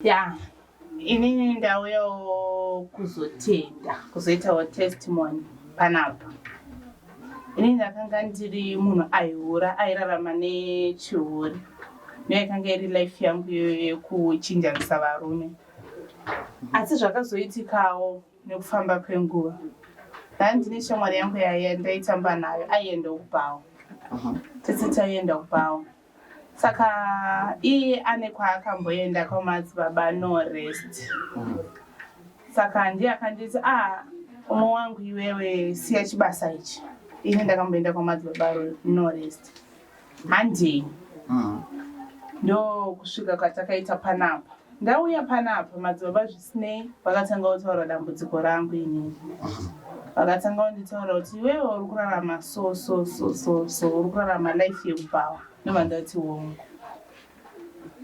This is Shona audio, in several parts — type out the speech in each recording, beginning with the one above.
Ya, inini ndauyawo kuzotenda, kuzoitawo testimony panapa. Inini ndakanga ndiri munhu aihura, airarama nechihure. Ndiyo yakanga iri life yangu iyoyo yekuchinjanisa varume. Asi zvakazoitikawo nekufamba kwenguva, ndanga ndine shamwari yangu yandaitamba nayo, aienda kubhawa. Tese taienda kubhawa. Saka iye ane kwaakamboenda kwamadzibaba No Rest. Saka ndiye akanditi, ah, umwe wangu iwewe siya chibasa ichi, ini ndakamboenda kwamadzibaba No Rest, handei. Ndokusvika kwatakaita panapa. Ndauya panapa, madzibaba zvisinei vakatanga kutaura dambudziko rangu inini. Vakatanga kunditaura kuti iwewe uri kurarama so so so so so, uri kurarama life yekubhawa. Ndobva ndati hongu.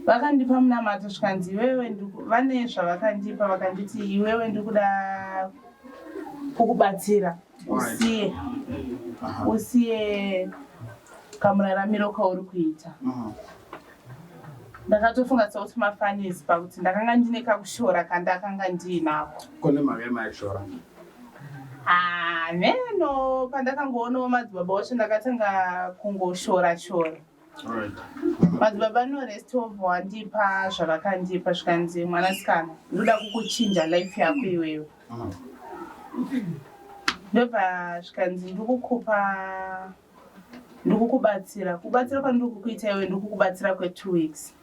Vakandipa munamato, zvikanzi iwewe vane zvavakandipa, vakanditi iwewe ndikuda kukubatsira usiye usiye kamuraramiro kauri kuita. Ndakatofunga sekuti mafanisi pakuti ndakanga ndine kakushora kandakanga ndiinako. Kone mave maishora? Ah, neno pandakangoonawo madzibaba wacho ndakatanga kungoshora shora. Madzibaba Norest obva wandipa zvavakandipa, zvikanzi mwanasikana, ndoda kukuchinja life yako iwewe. Ndobva zvikanzi ndikukupa, ndikukubatsira, kubatsira kwandiri kukuita iwe ndikukubatsira kwe2 weeks.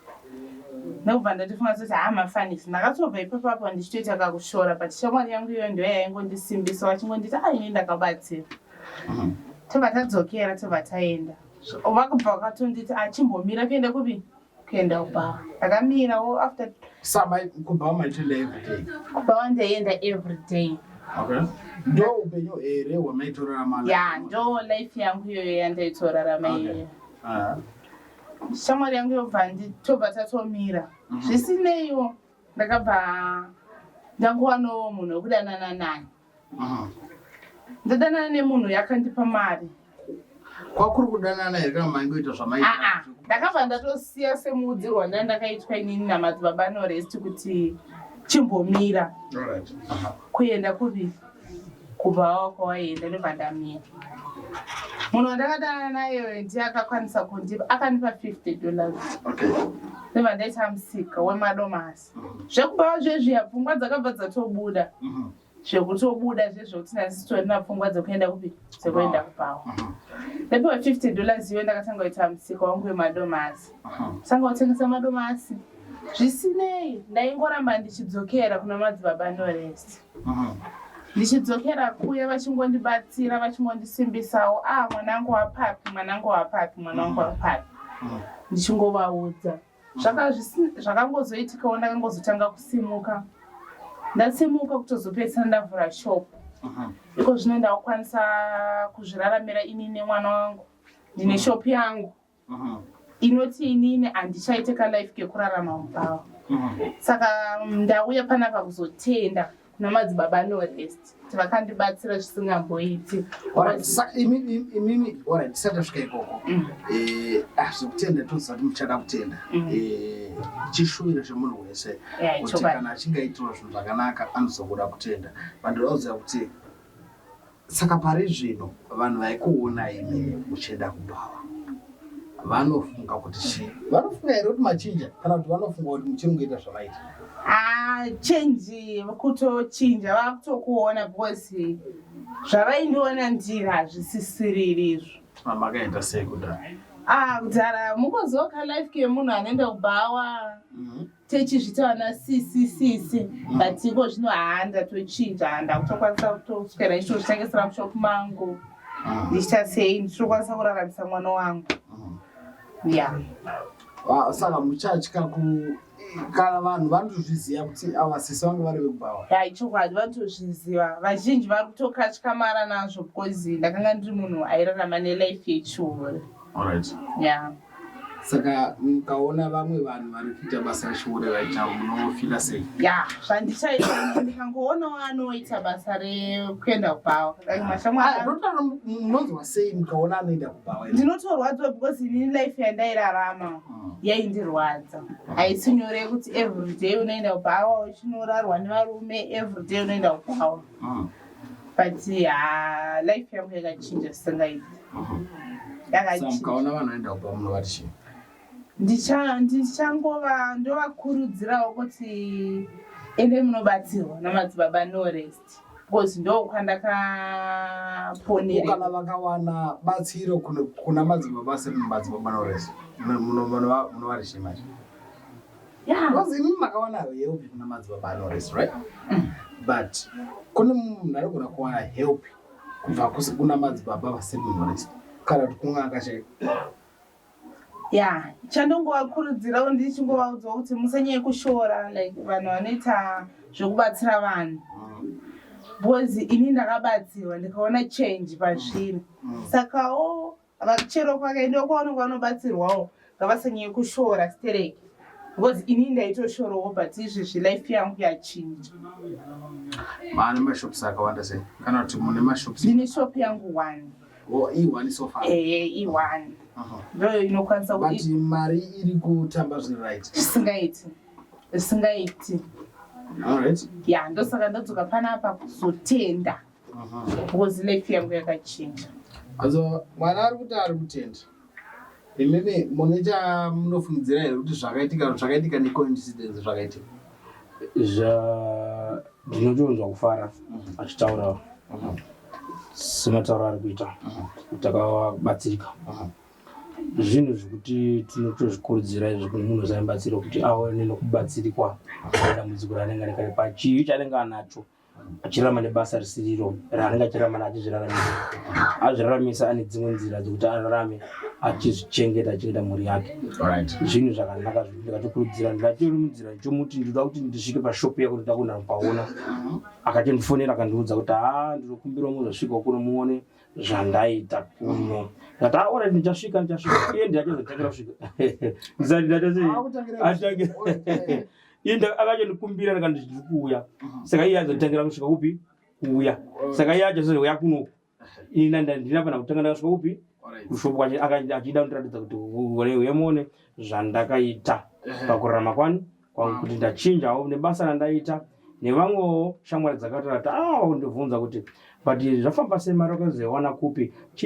Ndobva ndatofunga kuti haa, mafanisi. Ndakatobva ipapapo ndichitoita kakushora, but shamwari yangu iyoyo ndiyo yaingondisimbisa, vachingonditi a ini ndakabatsira. Tobva tadzokera, tobva taenda, vakabva vakatonditi achimbomira kuenda kupi, kuenda kubhawa. Ndakamirawo after. Sama kubhawa maitoenda everyday? Kubhawa ndaienda everyday. Okay, ndo upenyu here hwamaitorarama? Ya, ndo life yangu iyoyo yandaitorarama iyoyo. Shamwari yangu yobva tobva tatomira. Zvisineiwo ndakabva ndangowanawo munhu wekudanana naye. Ndadanana nemunhu yakandipa mari. Kwakuri kudanana here kana maingoita zvamaita? Aa, ndakabva ndatosiya semuudzirwa ndandakaitwa inini namadzibaba Norest kuti chimbomira kuenda kupi, kubva kwawaienda. Ndobva ndamira. Munhu wandakadanana naye ndiye akakwanisa kundipa, akandipa $50. Ndobva ndaita musika wemadomasi. Zvekubva zvezviya pfungwa dzakabva dzatobuda, zvekutobuda zvezvekuti ndasitorina pfungwa dzekuenda kupi, dzekuenda kubhawa. Ndapiwa $50 iwe, ndakatanga kuita musika wangu wemadomasi, tanga kutengesa madomasi. Zvisinei ndaingoramba ndichidzokera kuna madzibaba Norest, ndichidzokera kuya vachingondibatsira, vachingondisimbisawo, a mwanangu wapapi, mwanangu wapapi, mwanangu wapapi, ndichingovaudza. Zvakangozoitikawo ndakangozotanga kusimuka. Ndasimuka kutozopedzisira ndavhura shop. Iko zvino ndakukwanisa kuzviraramira inini nemwana wangu. Ndine shop yangu inoti inini handichaite kalife kekurarama mubhawa. Saka ndauya panapa kuzotenda kuna madzibaba Norest kuti vakandibatsira zvisingamboiti. Alright, imimi, alright, tisati tasvika ikoko, zvekutenda toziva kuti muchada kutenda. Chishuviro chemunhu wese kuti kana achinge aitirwa zvinhu zvakanaka anozokuda kutenda. Vanhu vakuziva kuti saka pari zvino vanhu vaikuona imimi muchienda kubhawa vanofunga kuti chii? Vanofunga here kuti machinja kana kuti vanofunga kuti muchiri kungoita zvamaita? Ah, change kutochinja vakutokuona, because zvavaindiona ndiri hazvisisiriri izvo. Makaita sei kudai? Ah, kudhara mungozoka life kemunhu anoenda kubhawa, techizvita vana sisi sisi, but iko zvino haa, ndatochinja. Ndakutokwanisa kutoswera ndichitozvitengesera mushop mangu, ndichita sei, ndichitokwanisa kuraramisa mwana wangu, ya. Saka muchatya ku kana vanhu vanotozviziva kuti ava sisi vangu vari vekubhawa? Ya, ichokwadi, vanotozviziva. Vazhinji vari kutokatyamara nazvo because ndakanga ndiri munhu airarama nelife yechihure. Ya. Saka mukaona vamwe vanhu vari kuita basa rechihure right now, munofeela sei? Ya, zvandichaita, ndikangoonawo anoita basa rekuenda kubhawa, like mashamwari. Ah, ndinotaura, munonzwa sei mukaona anoenda kubhawa? Ndinotorwadziwa because inini life yandairarama yaindirwadza. Haisi nyore yekuti everyday unoenda kubhawa uchinorarwa nevarume, everyday unoenda kubhawa. But ha, life yangu yakachinja zvisingaiti. Saka Yakachinja. mukaona vanhu vanoenda kubhawa, munovati chii? Ndichangova ndovakurudzirawo kuti ende munobatsirwa naMadzibaba Norest, because ndo kwandakaponera. Kana vakawana batsiro kuna madzibaba, semadzibaba Norest, munovari chii manje? Because imi makawana help kuna Madzibaba Norest, right? But kune munhu anogona kuwana help kubva kuna madzibaba vasiri Norest kana kuti kun'anga chaiko. Ya, chandongovakurudzirawo, ndichingovaudzawo kuti musanyanye kushora, like vanhu vanoita zvekubatsira vanhu, because ini ndakabatsirwa, ndikaona change pazviri. Sakawo chero kwakaendiwa kwavanenge vanobatsirwawo, ngavasanyanye kushora stereki, because ini ndaitoshorawo, but izvezvi life yangu yachinja. Maane mashops akawanda sei, kana kuti mune mashops? Ndine shop yangu one. Oh, i1 so far? Ehe, i1. Ndoyo inokwanisa But mari iri kutamba zviri right? Zvisingaiti, zvisingaiti. Alright. Ya, ndosaka ndadzoka panapa kuzotenda, because life yangu yakachinja. Also mwana ari kuti ari kutenda. Imimi mune chamunofungidzira here kuti zvakaitika necoincidence zvakaitika? Zva ndinotonzwa kufara achitaura sematauro ari kuita kuti akabatsirika. Zvinhu zvekuti tinotozvikurudzira izvi kune munhu usaibatsira kuti aone nokubatsirikwa nedambudziko raanenge ane, pachivi chaanenge anacho, achirarama nebasa risiriro raanenge achirarama, achizviraramisa, azviraramisa ane dzimwe nzira dzekuti ararame achizvichengeta, achichengeta mhuri yake. Zvinhu zvakanaka zvekuti ndikatokurudzira, ndikatori munzira chomuti ndinoda kuti ndisvike pashopu yako, ndoda kunapaona. Akatondifonera, akandiudza kuti, "Ha, ndinokumbirawo muzosvikawo kuno muone zvandaita kuno." Ndikati, "Ah, alright, ndichasvika, ndichasvika." Iye ndiachazotangera kusvika, ndisati Akutangira. Iye akachondikumbira, ndikati ndiri kuuya. Saka iye azotangira kusvika kupi? Kuuya. Saka iye achazouya kuno, ini ndina pana kutanga ndakasvika kupi? Kushopu kwacho. Achida kundiratidza kuti uye muone zvandakaita pakurarama kwani kwangu, kuti ndachinjawo nebasa randaita. Nevamwewo shamwari dzakataura kuti, ah, vakundibvunza kuti, "But zvafamba sei? Mari wakazoiwana kupi?"